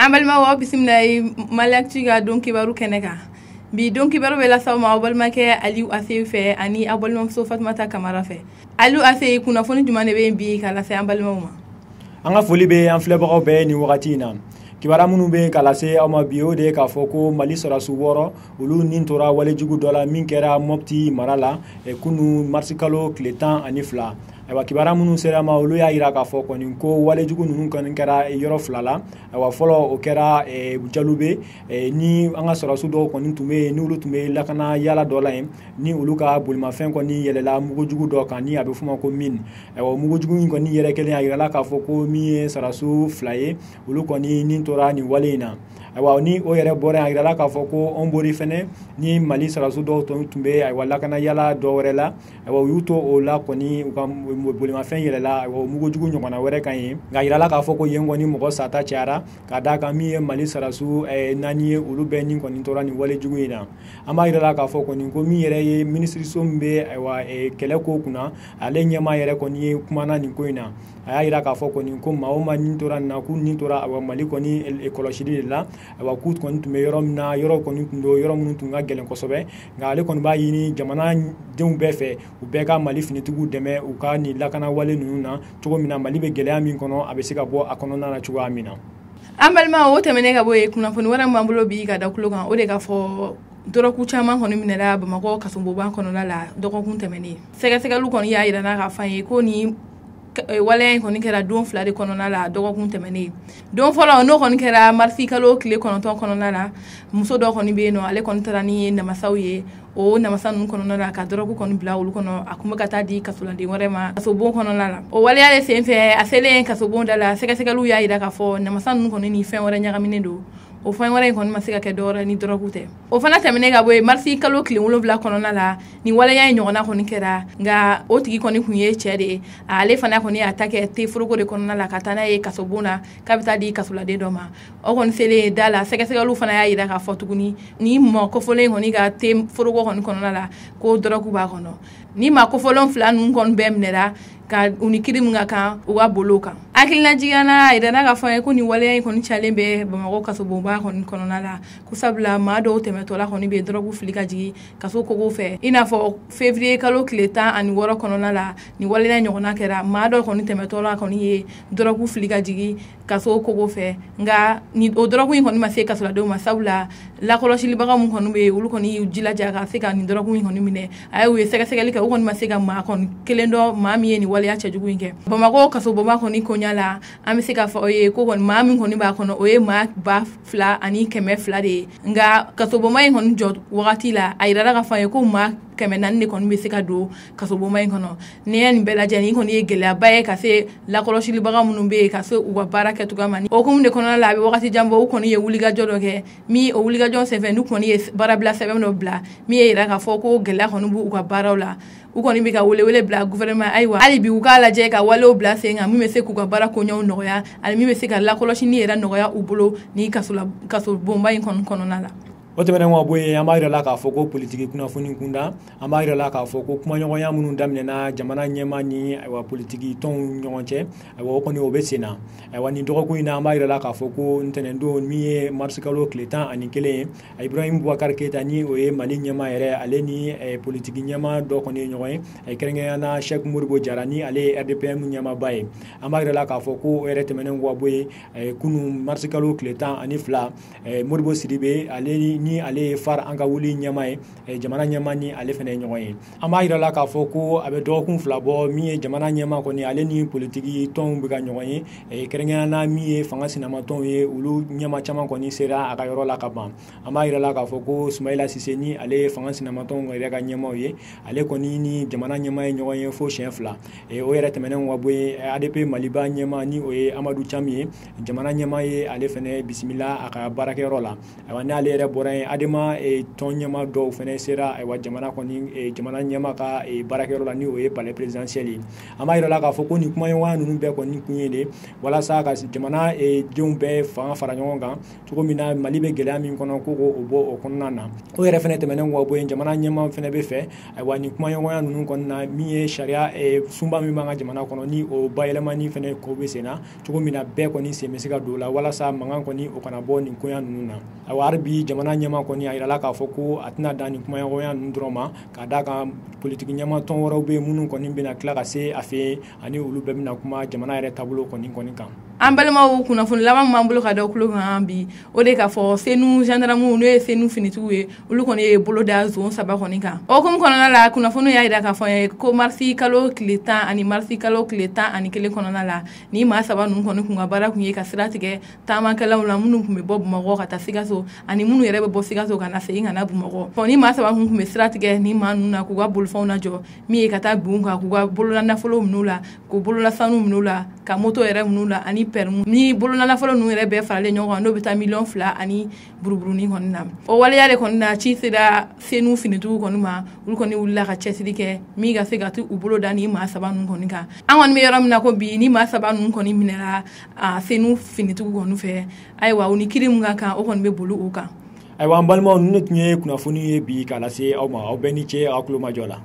An balimaw, aw bisimila Maliactu ka don kibaru kɛnɛ kan. Bi don kibaru bɛ lase aw ma aw balimakɛ Aliou Ase fɛ ani aw balimamuso Fatumata Kamara fɛ. Aliou Ase, kunnafoni jumɛn de bɛ yen bi ka lase an balimaw ma? An ka foli bɛ an filɛbagaw bɛɛ ni wagati in na. Kibaruya minnu bɛ ka lase aw ma bi, o de ye k'a fɔ ko Mali sɔrɔdasi 6, olu nin tora walejugu dɔ la min kɛra Mopti mara la kunu marisikalo tile 12. Ayiwa, kibaruya minnu sera ma, olu y'a jira k'a fɔ kɔni ko walejugu ninnu kɔni kɛra yɔrɔ fila la. Ayiwa, fɔlɔ, o kɛra Jalube ni an ka sɔrɔdasi dɔw kɔni tun bɛ yen, n'olu tun bɛ lakana yala dɔ la yen, ni olu ka bolimafɛn kɔni yɛlɛla mugujugu dɔ kan ni a bɛ f'o ma ko mine. Ayiwa, mugujugu in kɔni yɛrɛ kelen, a yirala k'a fɔ ko min ye sɔrɔdasi 2 ye, olu kɔni nin tora nin wale in na. Ayiwa, ni o yɛrɛ bɔra yen, a yirala k'a fɔ ko Hombori fɛnɛ ni Mali sɔrɔdasi dɔw tun bɛ, ayiwa, lakana yala dɔ wɛrɛ la. Ayiwa, u y'u to o la kɔni, u ka bolimafɛn yɛlɛla, ayiwa, mugujugu ɲɔgɔnna wɛrɛ kan yen. Nka a yirala k'a fɔ ko yen kɔni mɔgɔ sata cayara, ka d'a kan min ye Mali sɔrɔdasi 4 ye, olu bɛɛ ni kɔni tora nin walejugu in na. An b'a yirala k'a fɔ kɔni ko min yɛrɛ ye minisiriso min bɛ, ayiwa, kɛlɛ ko kunna, ale ɲɛmaa yɛrɛ kɔni ye kumana nin ko in na. A y'a yira k'a fɔ kɔni ko maa o maa nin tora nin na, k'u nin tora, ayiwa, Mali kɔni kɔlɔsili de la. Ayiwa, k'u kɔni tun bɛ yɔrɔ min na, yɔrɔ kɔni tun don yɔrɔ minnu tun ka gɛlɛn kosɛbɛ. Nka ale kɔni b'a ɲini jamanadenw bɛɛ fɛ, u bɛɛ ka Mali finitigiw dɛmɛ u ka nin lakanawale ninnu na, cogo min na Mali bɛ gɛlɛya min kɔnɔ, a bɛ se ka bɔ a kɔnɔna na cogoya min na. An balimaw, o tɛmɛnen ka bɔ yen, kunnafoni wɛrɛ min b'an bolo bi ka da tulo kan, o de ka fɔ dɔrɔku caman kɔni minɛra Bamakɔ kasobonba kɔnɔna la dɔgɔkun tɛmɛnen. Sɛgɛsɛgɛliw kɔni y'a yira n'a ka fɔ an ye ko ni waleya in kɔni kɛra don 2 de kɔnɔna la dɔgɔkun tɛmɛnen. Don fɔlɔ, n'o kɔni kɛra marisi kalo tile 9 kɔnɔna la, muso dɔ kɔni bɛ yen nɔ, ale kɔni taara ni namasaw ye. O namasa ninnu kɔnɔna la, ka dɔrɔgu kɔni bila olu kɔnɔ, a kun bɛ ka taa di kasoladen wɛrɛ ma kasobon kɔnɔna la. O waleya de senfɛ, a selen kasobon da la, sɛgɛsɛgɛliw y'a yira k'a fɔ namasa ninnu kɔni ni fɛn wɛrɛ ɲagaminen don. O fɛn wɛrɛ in kɔni ma se ka kɛ dɔwɛrɛ ni dɔrɔgu tɛ. O fana tɛmɛnen ka bɔ yen, marisi kalo tile 7 kɔnɔna la, ni waleya in ɲɔgɔnna kɔni kɛra, nka o tigi kɔni kun ye cɛ de ye. Ale fana kɔni y'a ta kɛ te foroko de kɔnɔna la ka taa n'a ye kasobon na k'a bɛ taa di kasoladen dɔ ma. O kɔni selen da la, sɛgɛsɛgɛliw fana y'a yira k'a fɔ tuguni ni mɔgɔ kofɔlen kɔni ka te foroko kɔni kɔnɔna la ko dɔrɔgu b'a kɔnɔ. Ni maa kofɔlen 2 ninnu kɔni bɛɛ minɛra ka u ni kiri min ka kan u ka bolo kan. Hakilinajiginna na, a yirala k'a fɔ an ye ko nin waleya in kɔni cayalen bɛ Bamakɔ kasobonba kɔni kɔnɔna la, ko sabula maa dɔw tɛmɛtɔla kɔni bɛ dɔrɔgu fili ka jigin kaso kogo fɛ. I n'a fɔ février kalo tile 16 kɔnɔna la, nin waleya ɲɔgɔnna kɛra, maa dɔw kɔni tɛmɛtɔla kɔni ye dɔrɔgu fili ka jigin kaso kogo fɛ. Nka ni o dɔrɔgu in kɔni ma se kasoladenw ma, sabula lakɔlɔsilibaga min kɔni bɛ yen, olu kɔni y'u jilaja ka se ka nin dɔrɔgu in kɔni minɛ. A y'u ye sɛgɛsɛgɛli kɛ, u kɔni ma se ka maa kɔni kelen dɔn maa min ye nin waleya cɛjugu in kɛ. Bamakɔ kasobonba kɔni koɲa la, an bɛ se k'a fɔ aw ye ko kɔni maa min kɔni b'a kɔnɔ, o ye maa 2100 de ye. Nka kasobonba in kɔni jɔ wagati la, a yirala k'a fɔ an ye ko maa 400 de kɔni bɛ se ka don kasobonba in kɔnɔ. N'i ye nin bɛɛ lajɛ, nin kɔni ye gɛlɛyaba ye ka se lakɔlɔsilibaga minnu bɛ yen, ka se u ka baara kɛcogoya ma. O hukumu de kɔnɔna la, a bɛ wagati jan bɔ, u kɔni ye wulikajɔ dɔ kɛ, min o wulikajɔ senfɛ, n'u kɔni ye baarabila sɛbɛn dɔ bila min ye yira k'a fɔ ko gɛlɛya kɔni b'u ka baaraw la. U kɔni bɛ ka welewele bila gouvernement, ayiwa, hali bi u k'a lajɛ ka walew bila sen kan min bɛ se k'u ka baara koɲɛw nɔgɔya, ani min bɛ se ka lakɔlɔsili yɛrɛ nɔgɔya u bolo ni kasobonba in kɔni kɔnɔna la. O tɛmɛnen ka bɔ yen, an b'a yira la k'a fɔ ko politiki kunnafoni kunda, an b'a yira la k'a fɔ ko kumaɲɔgɔnya minnu daminɛna jamana ɲɛmaa ni, ayiwa, politiki tɔnw ɲɔgɔn cɛ, ayiwa, o kɔni o bɛ sen na. Ayiwa, nin dɔgɔkun in na, an b'a yira la k'a fɔ ko ntɛnɛndon min ye marisikalo tile 11 ye, Ibrahim Boubacar Keita, ni o ye Mali ɲɛmaa yɛrɛ, ale ni politiki ɲɛmaa dɔ kɔni ye ɲɔgɔn ye, kɛrɛnkɛrɛnnenya la Cheikh Modibo Jara, ni ale ye RDPM ɲɛmaaba ye. An b'a yira la k'a fɔ ko o yɛrɛ tɛmɛnen ka bɔ yen, kunun marisikalo tile 12, Modibo Sidibe, ale ni ale ye FARE an ka wuli ɲɛmaa ye, jamana ɲɛmaa ni ale fana ye ɲɔgɔn ye. An b'a yira la k'a fɔ ko a bɛ dɔgɔkun 2 bɔ, min ye jamana ɲɛmaa kɔni, ale ni politiki tɔnw bɛ ka ɲɔgɔn ye, kɛrɛnkɛrɛnnenya la min ye fanga sinamatɔnw ye, olu ɲɛmaa caman kɔni sera a ka yɔrɔ la ka ban. An b'a yira la k'a fɔ ko Sumayila Sise, ni ale ye fanga sinamatɔnw yɛrɛ ka ɲɛmaaw ye, ale kɔni ni jamana ɲɛmaa ye ɲɔgɔn ye fo siɲɛ 2. O yɛrɛ tɛmɛnen ka bɔ yen, ADP Maliba ɲɛmaa, ni o ye Amadu Camu ye, jamana ɲɛmaa ye ale fana bisimila a ka baarakɛyɔrɔ la. Ayiwa, n'ale yɛrɛ bɔra bɔra yen, Adema tɔn ɲɛma dɔw fana sera, ayiwa, jamana kɔni jamana ɲɛma ka baarakɛyɔrɔ la, ni o ye palais présidentiel ye. An b'a yira la k'a fɔ ko nin kumaɲɔgɔnya ninnu bɛɛ kɔni kun ye de walasa ka jamana denw bɛɛ fanga fara ɲɔgɔn kan, cogo min na Mali bɛ gɛlɛya min kɔnɔ, ko k'o bɔ o kɔnɔna na. O yɛrɛ fana tɛmɛnen kɔ bɔ yen, jamana ɲɛma fana bɛ fɛ, ayiwa, nin kumaɲɔgɔnya ninnu kɔnɔna na, min ye sariya sunba min b'an ka jamana kɔnɔ, ni o bayɛlɛmani fana ko bɛ sen na, cogo min na bɛɛ kɔni sen bɛ se ka don o la, walasa mankan kɔni o kana bɔ nin koɲa ninnu na. Ayiwa, hali bi jamana ɲɛma kɔni a yirala k'a fɔ ko a tɛna dan nin kumaɲɔgɔnya ninnu dɔrɔn ma, ka d'a kan politiki ɲɛma tɔn wɛrɛw bɛ yen minnu kɔni bɛna tila ka se a fɛ yen, ani olu bɛɛ bɛna kuma jamana yɛrɛ taabolo kɔni kan. An balimaw, kunnafoni laban min b'an bolo ka da kulo kan bi, o de k'a fɔ Senu gendarme, n'o ye Senu finitigiw ye, olu kɔni ye bolo da zon 3 kɔni kan. O hukumu kɔnɔna la, kunnafoni y'a jira k'a fɔ ko marisi kalo tile 10 ani marisi kalo tile 11 kɔnɔna la, ni maa 3 ninnu kɔni kun ka baara kun ye ka sira tigɛ taamakɛlaw la minnu tun bɛ bɔ Bamakɔ ka taa Sikaso, ani minnu yɛrɛ bɛ bɔ Sikaso ka na segin ka na Bamakɔ. Ɔ ni maa 3 kun bɛ sira tigɛ ni maa ninnu na k'u ka bolifɛnw lajɔ, min ye ka taa bin kan, k'u ka bololanafolo minɛ u la, k'u bololasanu minɛ u la, ka moto yɛrɛ minɛ u la, ani pɛrɛmu ni bololanafolo ninnu yɛrɛ bɛɛ faralen ɲɔgɔn kan, n'o bɛ taa 2 miliyɔn ani buruburunin kɔni na. O waleya de kɔni na, ci sera Senu finitigiw kɔni ma, olu kɔni wulila ka cɛsiri kɛ min ka se ka u bolo da ni maa 3 ninnu kɔni kan. An kɔni bɛ yɔrɔ min na ko bi, ni maa 3 ninnu kɔni minɛra Senu finitigiw kɔni fɛ, ayiwa, u ni kiiri min ka kan, o kɔni bɛ boli u kan. Ayiwa, an balimaw, ninnu de tun ye kunnafoni ye bi k'a lase aw ma. Aw bɛɛ ni ce aw tulomajɔ la.